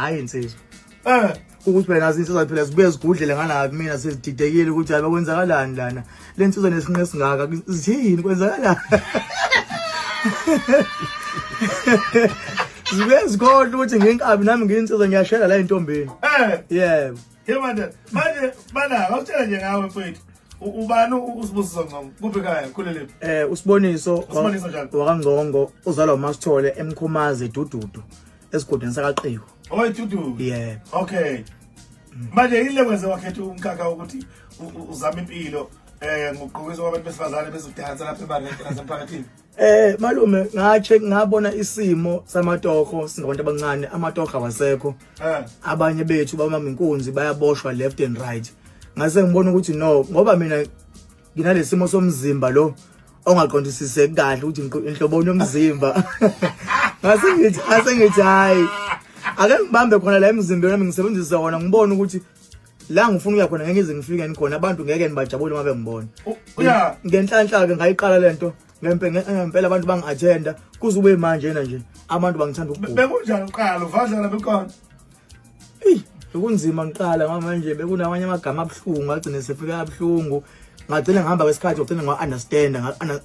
Hayi insizwa. Eh. Ukuthi phela nazo insizwa phela zibuye zigudlele ngala kumina sezididekile ukuthi hayi kwenzakalani lana. Le nsizwa nesinqe esingaka zithini kwenzakalani? Zibuye zikhohlwe ukuthi nginkabi nami ngiyinsizwa ngiyashela la entombini. Eh. Yebo. Hey manje, manje bana awutshela nje ngawe mfethu. Ubani uSibusiso Ngcongo? Kuphi ekhaya? Khulele. Usiboniso Usiboniso njani? wakaNgcongo uzalwa uMasithole eMkhomazi eDududu esigodini sakaQiko. Oh, eDududu. Yebo. Okay. Manje yini le kwenze wakhetha umkhakha ukuthi uzame impilo ngokugqokiswa kwabantu besifazane bezodansa lapha ebarente nasemphakathini? Malume ngache ngabona isimo samatoho singabantu abancane, amatoho awasekho. Abanye bethu bamama inkunzi bayaboshwa left and right. Ngase ngibona ukuthi no, ngoba mina nginalesimo somzimba lo ongaqondisiseki kahle ukuthi inhloboni yomzimba. Ngase ngithi hayi, ake ngibambe khona la emzimbeni wami ngisebenzise wona, ngibone ukuthi la ngifuna ukuya khona ngeke ngize ngifike ngikhona, abantu ngeke nibajabule uma bengibona. Ngenhlanhla ke ngayiqala lento ngempela abantu bangi-attenda kuze ube manje na nje abantu bangithanda ukugubha. Bekunjani uqala uvadlala bekhona? Eyi, bekunzima ngiqala ngoba manje bekunamanye amagama abuhlungu agcine sefika abuhlungu. Ngagcina ngihamba kwesikhathi ngagcina nga-understand,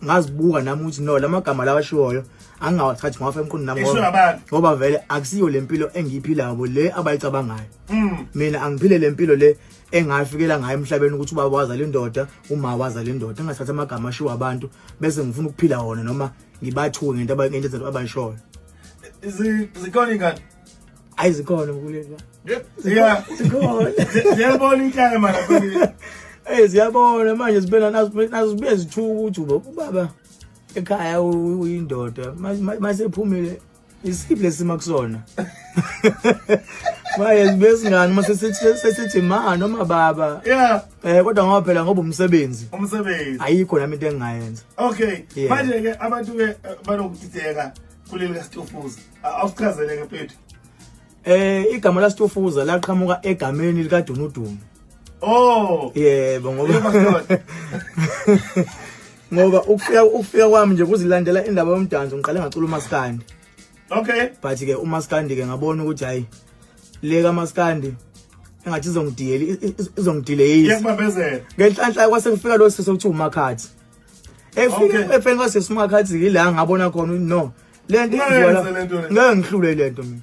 ngazibuka nami ukuthi no, lamagama lawa ashiwoyo angingawathathi ngawafaka emqondweni nami Eshiwo abantu. ngoba vele akusiyo le mpilo engiyiphilayo le abayicabangayo. Mina angiphile le mpilo le engafikela ngayo emhlabeni ukuthi ubaba wazala indoda, uma wazala indoda, engathatha amagama ashiwo abantu bese ngifuna ukuphila wona noma ngibathuke ngento ngento abayishoyo. Zikhona ingane? Hayi zikhona mkhuleko. Yeah. Zikhona. Ziyabona inhlaka mara. Ziyabona manje zibena nazo zibuye zithuka ukuthi ubaba ekhaya uyindoda masephumile isiphi lesimo kusona. Maye zibe singani mase sesithi ma noma baba. Yeah. Kodwa ngoba phela ngoba umsebenzi. Umsebenzi. Ayikho nami into engingayenza. Okay. Yeah. Manje ke abantu ke banokudideka kuleli kaStufuza. Awusichazele ke mfethu. Igama la Stufuza laqhamuka egameni lika Dunudumu. Oh. Yebo, Yebo, Stufuza. ngoba ukufika kwami nje kuzilandela indaba yomdanso ngiqale ngacula uMaskandi. Okay. But ke uMaskandi ke ngabona ukuthi hayi le kaMaskandi engathi izongidiyela izongidelay. Iyakubambezela. Ngenhlanhla kwase kufika lo sisi okuthiwa uMakhathi. Efike Okay. efeni kwase uMakhathi ila ngabona khona ukuthi no, le nto Ngeke yenziwa la, ngenze le nto le. ngeke ngihlule le nto mina.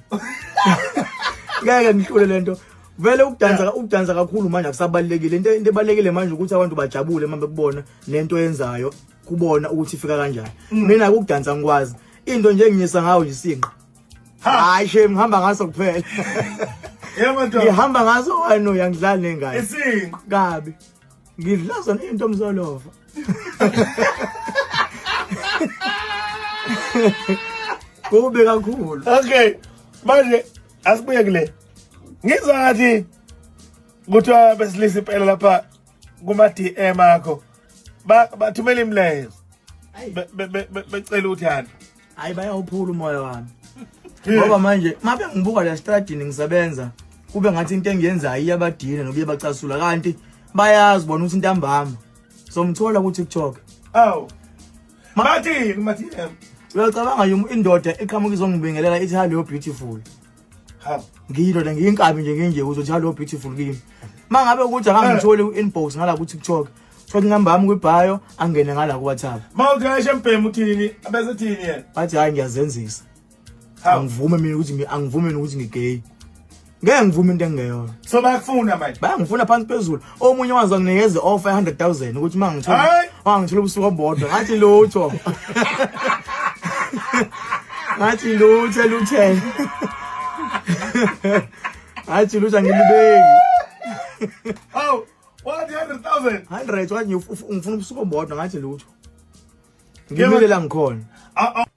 Ngeke ngihlule le nto. Vele ukudansa kakhulu manje akusabalulekile. Into ebalulekile manje ukuthi abantu bajabule uma bekubona lento oyenzayo, kubona ukuthi ifika kanjani. Mina ukudansa ngikwazi. Into nje enginyisa ngayo nje isinqa. Hayi shame, ngihamba ngaso kuphela. Yebo ntombi. Ngihamba ngaso, hayi no, angidlali nengane. Isinqa. Kabi. Ngidla zona into mzolova. Kube kakhulu. Okay. Manje asibuye kule. Ngizwa ngathi kuthiwa besilisa impela lapha kuma DM akho. Bathumela imilayezo. Becela uthando. Hayi bayawuphula umoya wami. Ngoba manje mabe ngibuka la stradini ngisebenza kube ngathi into engiyenzayo iyabadina nokuye bacasula, kanti bayazi bona ukuthi intambama. So ngithola ku TikTok. Awu. Bathini kuma DM? Uyacabanga yini indoda eqhamuka izongibingelela ithi hello beautiful. Ha. Ngiyindoda ngiyinkabi nje nginje uzothi hello beautiful kimi. Mangabe ukuthi akangitholi ku inbox ngala ku TikTok, thola inamba yami kwi bio angene ngala ku WhatsApp. Mawuthi ayishe mbhemu uthini? Abese thini yena? Bathi hayi ngiyazenzisa. Hawu. Angivume mina ukuthi angivume mina ukuthi ngigay. Ngeke ngivume into engeyona. So bayakufuna manje. Bayangifuna phansi phezulu. Omunye wazi wanginikeza offer 100,000 ukuthi mangithola Hayi. mangithola ubusuku obodwa. Ngathi lutho. Ngathi lutho luthe. Ngathi lutho angilibeki. Hawu, wathi 100,000. 100 wathi ngifuna ubusuku obodwa, ngathi lutho. Ngimile la ngikhona.